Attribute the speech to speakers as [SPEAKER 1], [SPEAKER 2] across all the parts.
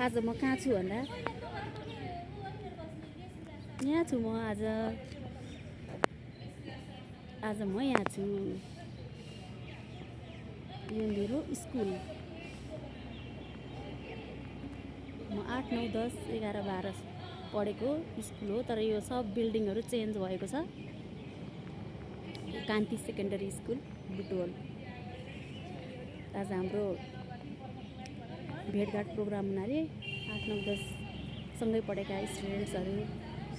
[SPEAKER 1] आज म कहाँ छु भन्दा यहाँ छु म आज म यहाँ छु। यो मेरो स्कुल। म 8, 9, 10, 11, 12 पढेको स्कुल हो, तर यो सब बिल्डिङहरू चेन्ज भएको छ। कान्ति सेकेन्डरी स्कुल बुटवल। आज हाम्रो भेटघाट प्रोग्राम हुनाले 8, 9, 10 सँगै पढेका स्टुडेन्ट्सहरू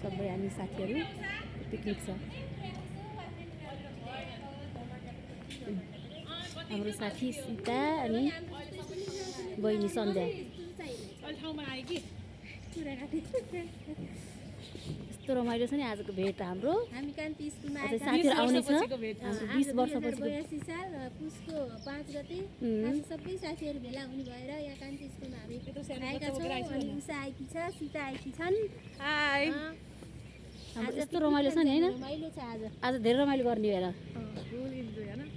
[SPEAKER 1] सबै हामी साथीहरू पिकनिक छ। हाम्रो साथी सीता अनि बहिनी सन्ध्या। यस्तो रमाइलो छ नि आजको भेट हाम्रो।
[SPEAKER 2] हामी कान्ति स्कुलमा
[SPEAKER 1] साथीहरू आउने छ। हाम्रो 20 वर्षपछि
[SPEAKER 2] 82 साल पुसको 5 गते आज सबै साथीहरू भेला हुने भएर यहाँ कान्ति स्कुलमा हामी आएका छौँ। अनि उषा आएकी छ, सीता आएकी छन्।
[SPEAKER 1] हाय। हाम्रो यस्तो रमाइलो छ नि हैन?
[SPEAKER 2] रमाइलो छ आज।
[SPEAKER 1] आज धेरै रमाइलो गर्ने होला।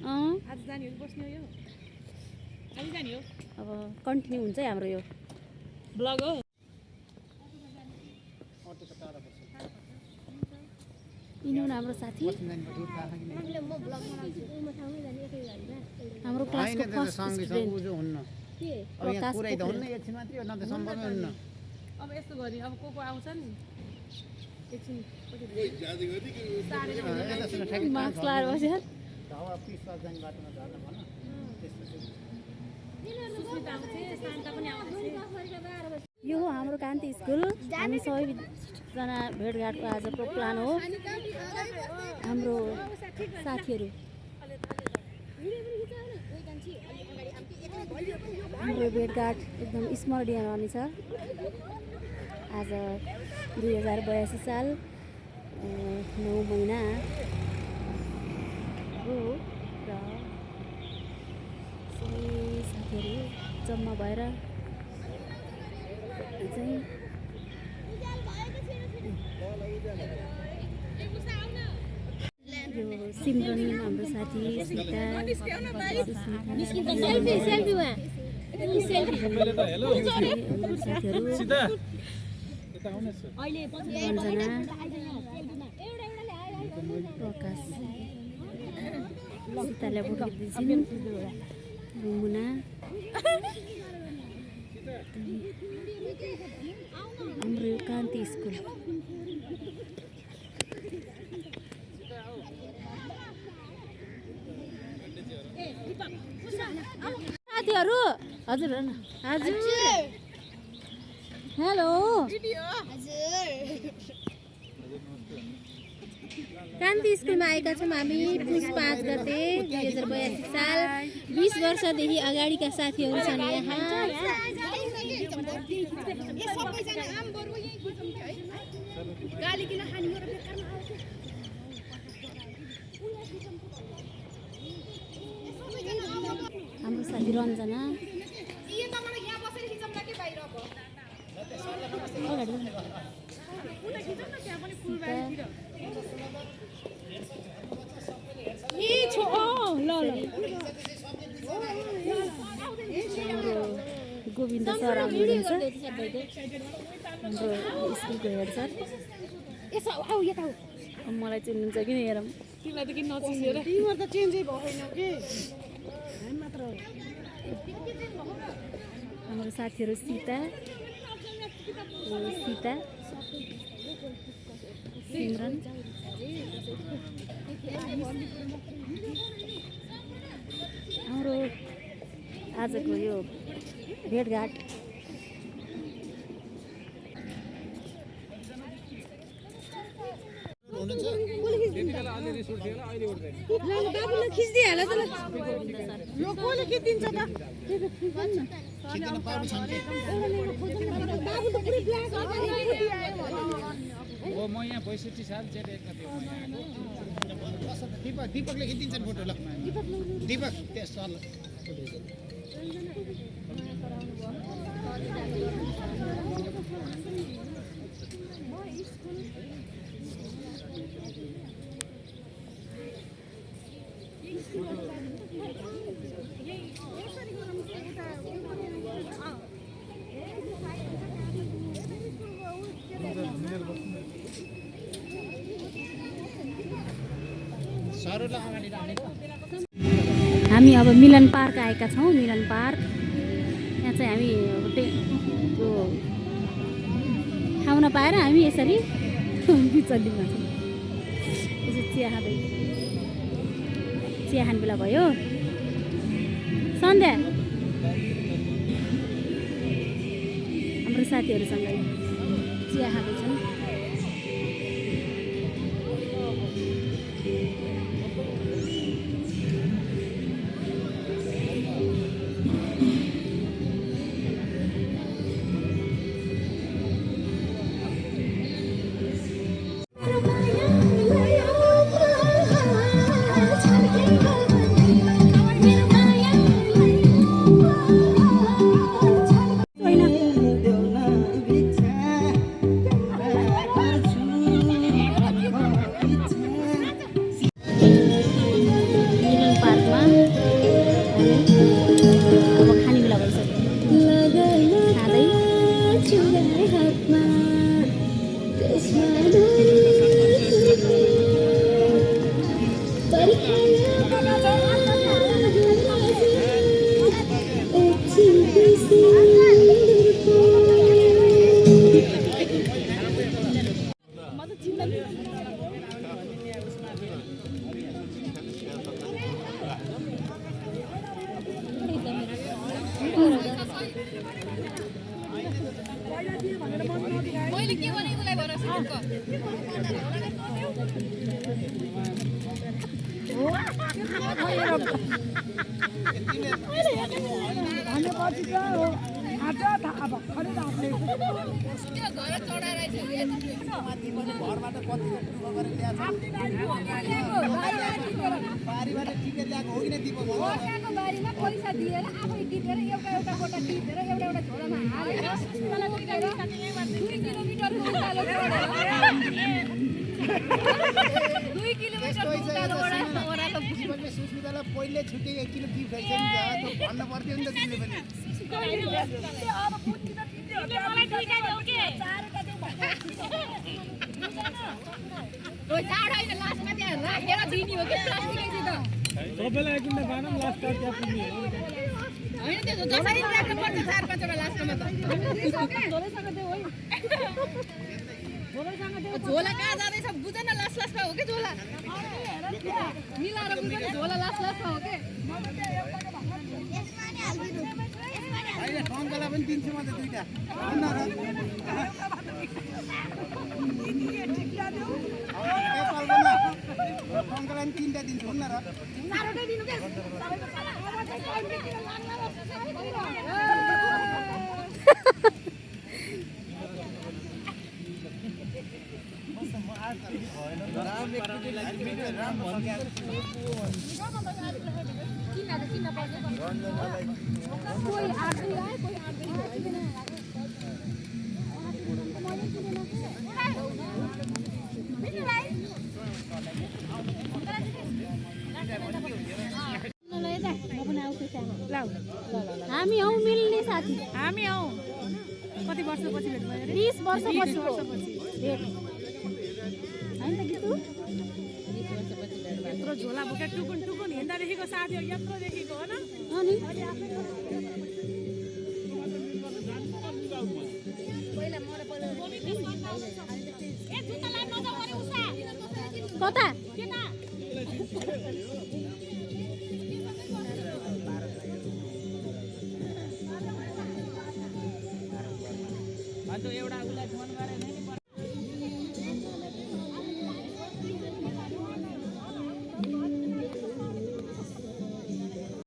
[SPEAKER 2] आज जाने हो बस्ने हो यो? आज जाने हो?
[SPEAKER 1] अब कन्टिन्यू हुन्छ है हाम्रो यो ब्लग हो। यिनीहरू हाम्रो साथी। हाम्रो क्लासको फर्स्ट स्टुडेन्ट प्रकाश
[SPEAKER 2] अब यस्तो गरी अब को आउँछन् एकछिन
[SPEAKER 1] मार्क्स लाएर बस्यो। यो हो हाम्रो कान्ति स्कुल। हामी सबैजना भेटघाटको आज प्लान हो। हाम्रो साथीहरू हाम्रो भेटघाट एकदम स्मरणीय रहनेछ। आज 2082 साल 9 महिना हो र सबै साथीहरू जम्मा भएर चाहिँ यो सिमरन हाम्रो साथी सीता साथीहरू रञ्जना प्रकाश सीताले बोकिदिन्छन् मुना हाम्रो यो कान्ति स्कुल। साथीहरू हजुर हजुर हेलो
[SPEAKER 2] कान्ति स्कुलमा आएका छौँ हामी पुस 5 गते 2082 साल 20 वर्षदेखि अगाडिका साथीहरू छन् यहाँ।
[SPEAKER 1] हाम्रो साथी रञ्जना गोविन्द सर आउनुहुन्छ। हाम्रो स्कुलको हेड सर। मलाई चिन्नुहुन्छ कि हेरौँ। हाम्रो साथीहरू सीता सिमरन हाम्रो आजको यो भेटघाट
[SPEAKER 3] म यहाँ 62 साल जेठ 1 गते
[SPEAKER 4] दीपकले खिचिदिन्छन् फोटो ल। दीपक त्यस सर अरूलाई अगाडि राख्ने
[SPEAKER 1] हामी अब मिलन पार्क आएका छौँ। मिलन पार्क यहाँ चाहिँ हामी त्यो ठाउँ नपाएर हामी यसरी बिचल्लीमा छौँ। यसरी चिया खाँदै चिया खाने बेला भयो। सन्ध्या हाम्रो साथीहरूसँग चिया खाँदैछन्।
[SPEAKER 2] पैसा दिएर आफै टिपेर एउटा गोटा टिपेर एउटा झोलामा हालेर 2 किलोमिटरको उकालो दुई किलोमिटरको उकालो ओह्रालो
[SPEAKER 4] सुस्मितालाई पहिले छुट्टी 1 किलो गिफ्ट भन्छ नि त भन्न पर्थ्यो नि त तिमीले पनि
[SPEAKER 2] अब बुद्धि त तिमीले मलाई दुईटा देऊ के चारवटा देऊ ओ चाड हैन लास्टमा त्यहाँ राखेर दिनी हो के प्लास्टिकै छ त
[SPEAKER 3] सबैलाई एकदिन बानम लास्ट कार्ड त्यहाँ पुग्ने
[SPEAKER 2] हैन त्यो जसरी राख्नु पर्छ 4-5 वटा लास्टमा त झोला कहाँ जाँदैछ बुझ न लास्टमा हो के झोला मिलाएर बुझ न झोला लास्टमा हो के
[SPEAKER 4] हैन टङ्कला पनि दिन्छु म त दुईटा भन्न र टङ्कला पनि 3टा दिन्छु भन्न र
[SPEAKER 2] चारवटै दिनु के कोही 8 दिन आए कोही 8 दिन हामी हौ मिल्ने साथी
[SPEAKER 1] हामी हौ कति वर्षपछि भेट भयो
[SPEAKER 2] 20 वर्षपछि
[SPEAKER 1] भेट हैन त गीतु यत्रो झोला बोकेर टुकुन टुकुन हिँड्दादेखिको साथी हो यत्रोदेखिको हो न
[SPEAKER 2] अनि कता
[SPEAKER 3] एउटा उसलाई फोन गरेर